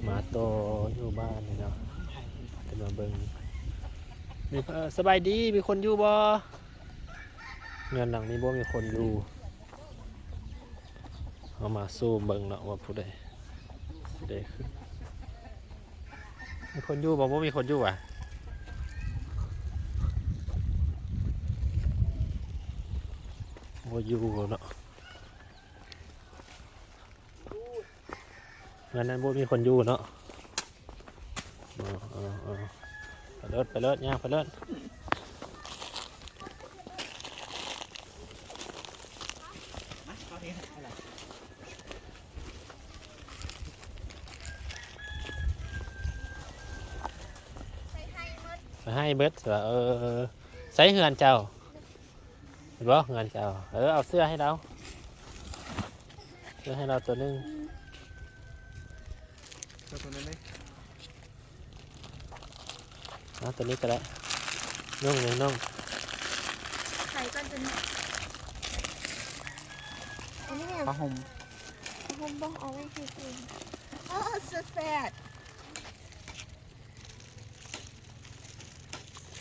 ມາຕໍ່ຢູ່ບ້ານນີ້ເນາະ ຈະມາເບິ່ງ ມີ ເອີ ສະບາຍດີ ມີຄົນຢູ່ບໍ່? ເຮືອນຫຼັງນີ້ບໍ່ມີຄົນຢູ່. ເຮົາມາຊູມເບິ່ງເນາະວ່າຜູ້ໃດ ຜູ້ໃດຂຶ້ນ. ມີຄົນຢູ່ບໍ່? ບໍ່ມີຄົນຢູ່ຫວາ? ບໍ່ຢູ່ເນາະ. ເຮືອນນັ້ນບໍ່ມີຄົນຢູ່ເນາະ. ເອີ ເອີ ເອີ ໄປເລີດ ໄປເລີດ ຍ່າງໄປເລີດ. ໄປໃຫ້ເບິດ ເອີ ໃສເຮືອນເຈົ້າ? ເຫັນບໍ່ເຮືອນເຈົ້າ? ເອີ ເອົາເສື້ອໃຫ້ລາວ ເສື້ອໃຫ້ລາວຕົວໜຶ່ງ. ເອົາຕົວນັ້ນເລີຍ ເອົາຕົວນີ້ກໍໄດ້ ນຸ່ງນີ້ນຸ່ງ. ໃສ່ກ່ອນຕົວນີ້ ອັນນີ້ ຜ້າຫົ່ມ ຜ້າຫົ່ມບໍ່ ເອົາໄວ້ໃຫ້ຕົວ ໂອ້ so sad.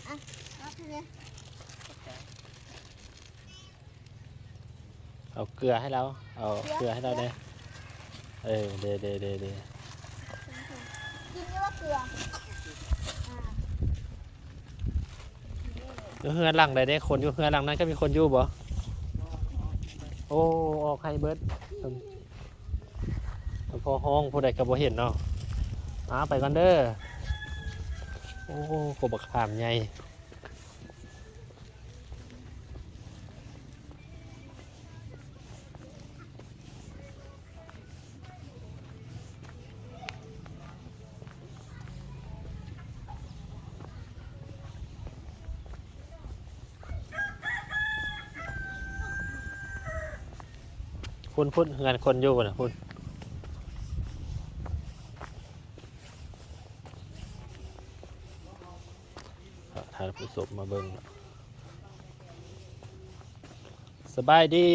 ອ່ະ ເອົາເກືອໃຫ້ລາວ ເອົາເກືອໃຫ້ລາວແດ່. ເອີ ເດ ເດ ເດ ເດ ກິນຢູ່ວ່າເກືອ ອ່າ ຢູ່ເຮືອນຫຼັງໃດເດ້? ຄົນຢູ່ເຮືອນຫຼັງນັ້ນກໍມີຄົນຢູ່ບໍ່? ໂອ້ ອອກໃຫ້ເບິດ. ພໍຮ້ອງຜູ້ໃດກໍບໍ່ເຫັນເນາະ. ອາ ໄປກ່ອນເດີ. ໂອ້ ກົບບັກຂາມໃຫຍ່. ພຸ້ນ ພຸ້ນ ເຮືອນຄົນຢູ່ພຸ້ນນະ ພຸ້ນ. ພາທ່ານຜູ້ຊົມມາເບິ່ງ. ສະບາຍດີ.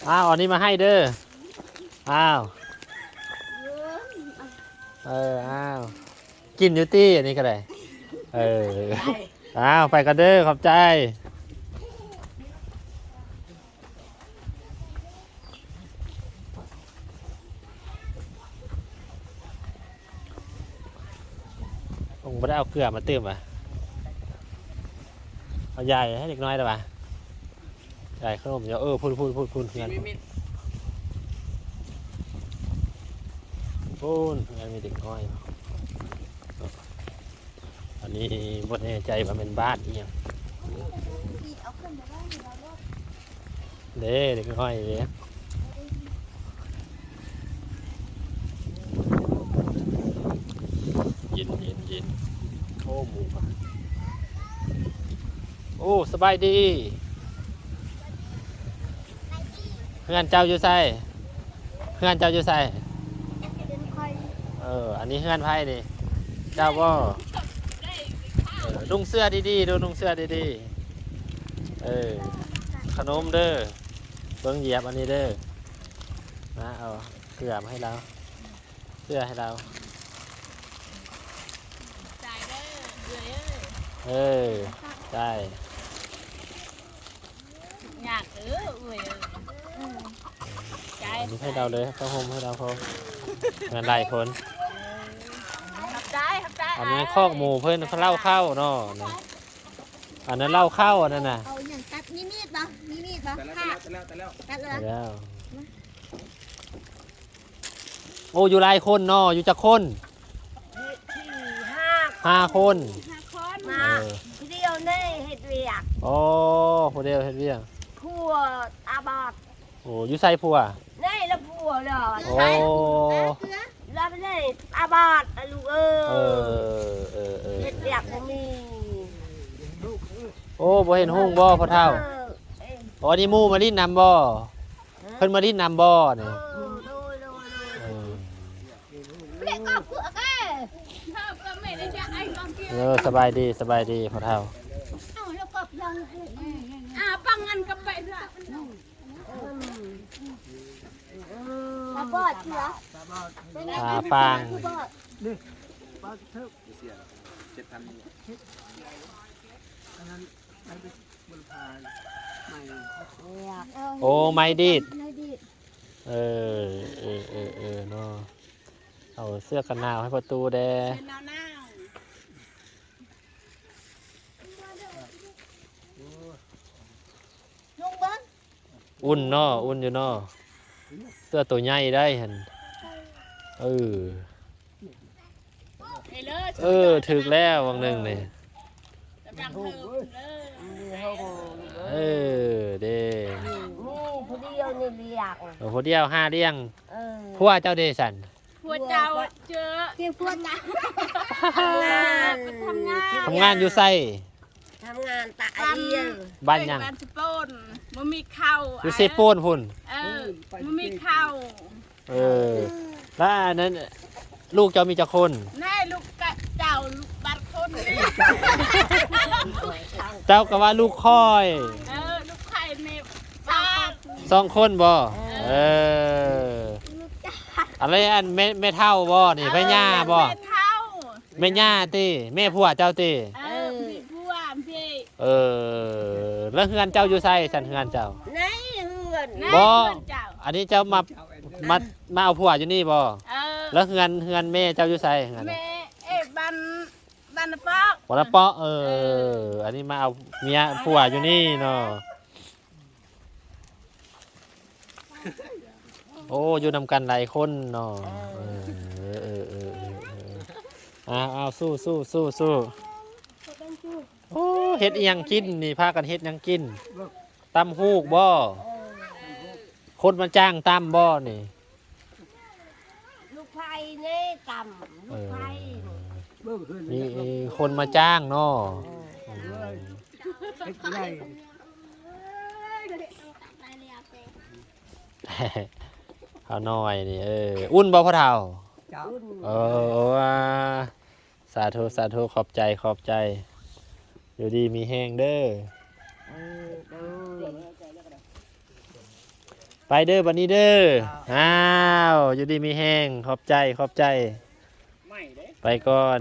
ອ້າວ ອັນນີ້ມາໃຫ້ເດີ. ອ້າວ ເອີ ອ້າວ ກິນຢູ່ຕິ ອັນນີ້ກໍໄດ້. ເອີ ອ້າວ ໄປກ່ອນເດີ ຂອບໃຈ. ໂອ້ ບໍ່ໄດ້ເອົາເກືອມາຕື່ມຫວາ? ເອົາຢາໃຫ້ເດັກນ້ອຍແລ້ວຫວາ? ຢາຂະໜົມຢູ່. ເອີ ພຸ້ນໆໆໆ ເຮືອນ ພຸ້ນ ເຮືອນມີເດັກນ້ອຍ. ອັນນີ້ບໍ່ແນ່ໃຈວ່າແມ່ນບ້ານອີ່ຫຍັງເດ້ ເດັກນ້ອຍເດ້. ເຢັນໆໆ. ໂອ້ ໝູ. ໂອ້ ສະບາຍດີ. ເຮືອນເຈົ້າຢູ່ໃສ? ເຮືອນເຈົ້າຢູ່ໃສ? ເຮືອນຂ້ອຍ. ເອີ ອັນນີ້ເຮືອນໃຜນີ້? ເຈົ້າບໍ່? ເອີ ນຸ່ງເສື້ອດີໆດູ ນຸ່ງເສື້ອດີໆ. ເອີ ຂະໜົມເດີ ເບິ່ງຢຽບອັນນີ້ເດີ. ມາເອົາເກືອມາໃຫ້ລາວ ເສື້ອໃຫ້ລາວ. ໃຈເດີ ເອື້ອຍເອີຍ. ເອີ ໃຈ. ຍາກເດີເອື້ອຍເອີຍ. ໃຈ ອັນນີ້ໃຫ້ລາວເລີຍ ຜ້າຫົ່ມໃຫ້ລາວພ້ອມ. ງານຫຼາຍຄົນ. ຂອບໃຈ ຂອບໃຈ. ອັນນັ້ນຄອກໝູເພິ່ນ ເຫຼົ້າເຂົ້າເນາະ. ອັນນັ້ນເຫຼົ້າເຂົ້າ ອັນນັ້ນນະ. ເອົາຫຍັງຕັດ? ມີມີດບໍ່? ມີມີດບໍ່? ຕັດແລ້ວ ຕັດແລ້ວ ຕັດແລ້ວ. ໂອ້ ຢູ່ຫຼາຍຄົນເນາະ ຢູ່ຈັກຄົນ? ຫ້າ ຫ້າຄົນ ຫ້າຄົນ. ມາ ເອີ ຜູ້ດຽວນີ້ເຮັດວຽກ. ອໍ ຜູ້ດຽວເຮັດວຽກ. ຜົວຕາບອດ. ໂອ້ ຢູ່ໃສຜົວ? ນີ້ລະຜົວລະ. ໂອ້ ລະນີ້ຕາບອດ ລູກເອີຍ. ເອີ ເອີ ເອີ ເຮັດວຽກບໍ່ມີ. ໂອ້ ບໍ່ເຫັນຮຸ່ງບໍ່ພໍ່ເຖົ້າ? ເອີ ອໍ ນີ້ໝູ່ມາຫຼິ້ນນຳບໍ່? ເພິ່ນມາຫຼິ້ນນຳບໍ່ນີ້? ເອີ ໂດຍ ໂດຍ ໂດຍ. ເອີ ເອີ ສະບາຍດີ ສະບາຍດີພໍ່ເຖົ້າ. ຕາຟາງ. ໂອ້ ໄມ້ດີດ. ເອີ ເອີ ເອີ ເອີ ເນາະ. ເອົາເສື້ອກັນໜາວໃຫ້ພໍ່ຕູ້ແດ່. ນຸ່ງເບິ່ງ. ອຸ່ນເນາະ ອຸ່ນຢູ່ເນາະ. ເສື້ອໂຕໃຫຍ່ໄດ໋ຫັ້ນ. ເອີ ເອີ ຖືກແລ້ວຫວ່າງໜຶ່ງນີ້. ເອີ ເດ້. ມີຜູ້ດຽວນີ້ລ້ຽງ. ເອີ ຜູ້ດຽວຫາລ້ຽງ. ເອີ ຜົວເຈົ້າເດ້ຊັ້ນ? ຜົວເຈົ້າເຈີ ເຈີຜົວເຈົ້າ ທຳງານ ທຳງານຢູ່ໃສ? ທຳງານຕາເອີຍ. ບ້ານຫຍັງ? ບ້ານເຊໂປນ. ບໍ່ມີເຂົ້າ. ຢູ່ເຊໂປນພຸ້ນ. ເອີ ບໍ່ມີເຂົ້າ. ເອີ ແລ້ວອັນນັ້ນ ລູກເຈົ້າມີຈັກຄົນ? ແນ່ ລູກເຈົ້າ ລູກບັດຄົນນີ້. ເຈົ້າກໍວ່າລູກຂ້ອຍ. ເອີ ລູກຂ້ອຍແມ່ ສອງຄົນບໍ່? ເອີ ເອີ ອັນນີ້ອັນແມ່ ແມ່ເຖົ້າບໍ່ນີ້? ເອີ ພະຍາບໍ່? ແມ່ເຖົ້າ. ແມ່ຍ່າຕິ? ແມ່ຜົວເຈົ້າຕິ? ເອີ ແມ່ຜົວພີ່. ເອີ ແລ້ວເຮືອນເຈົ້າຢູ່ໃສຊັ້ນ ເຮືອນເຈົ້າ? ໃນເຮືອນ. ບໍ່ ອັນນີ້ເຈົ້າມາ ມາ ມາເອົາຜົວຢູ່ນີ້ບໍ່? ເອີ ແລ້ວເຮືອນ ເຮືອນແມ່ເຈົ້າຢູ່ໃສ? ເຮືອນ ແມ່ ເອ ບ້ານ ບ້ານນາເປາະ. ບ້ານນາເປາະ. ເອີ ເອີ ອັນນີ້ມາເອົາເມຍ ຜົວຢູ່ນີ້ເນາະ. ໂອ້ ຢູ່ນຳກັນຫຼາຍຄົນເນາະ. ເອີ ເອີ ເອີ ເອີ ເອີ ເອົາ ເອົາ ສູ້ ສູ້ ສູ້ ສູ້. ໂອ້ ເຮັດອີ່ຫຍັງກິນນີ້? ພາກັນເຮັດຫຍັງກິນ? ຕຳຫູກບໍ່? ເອີ ຄົນມາຈ້າງຕຳບໍ່ນີ້? ລູກໃຜນີ້ຕຳ ລູກໃຜ. ເອີ ມີຄົນມາຈ້າງເນາະ. ເອີ ເຮັດໄດ້. ເຖົ້ານ້ອຍນີ້ ເອີ ອຸ່ນບໍ່ພໍ່ເຖົ້າ? ເຈົ້າ. ເອີ ສາທຸ ສາທຸ ຂອບໃຈ ຂອບໃຈ. ຢູ່ດີມີແຮງເດີ. ເອີ ໂດຍ. ໄປເດີບັດນີ້ເດີ. ອ້າວ ຢູ່ດີມີແຮງ ຂອບໃຈ ຂອບໃຈ. ໄປກ່ອນ.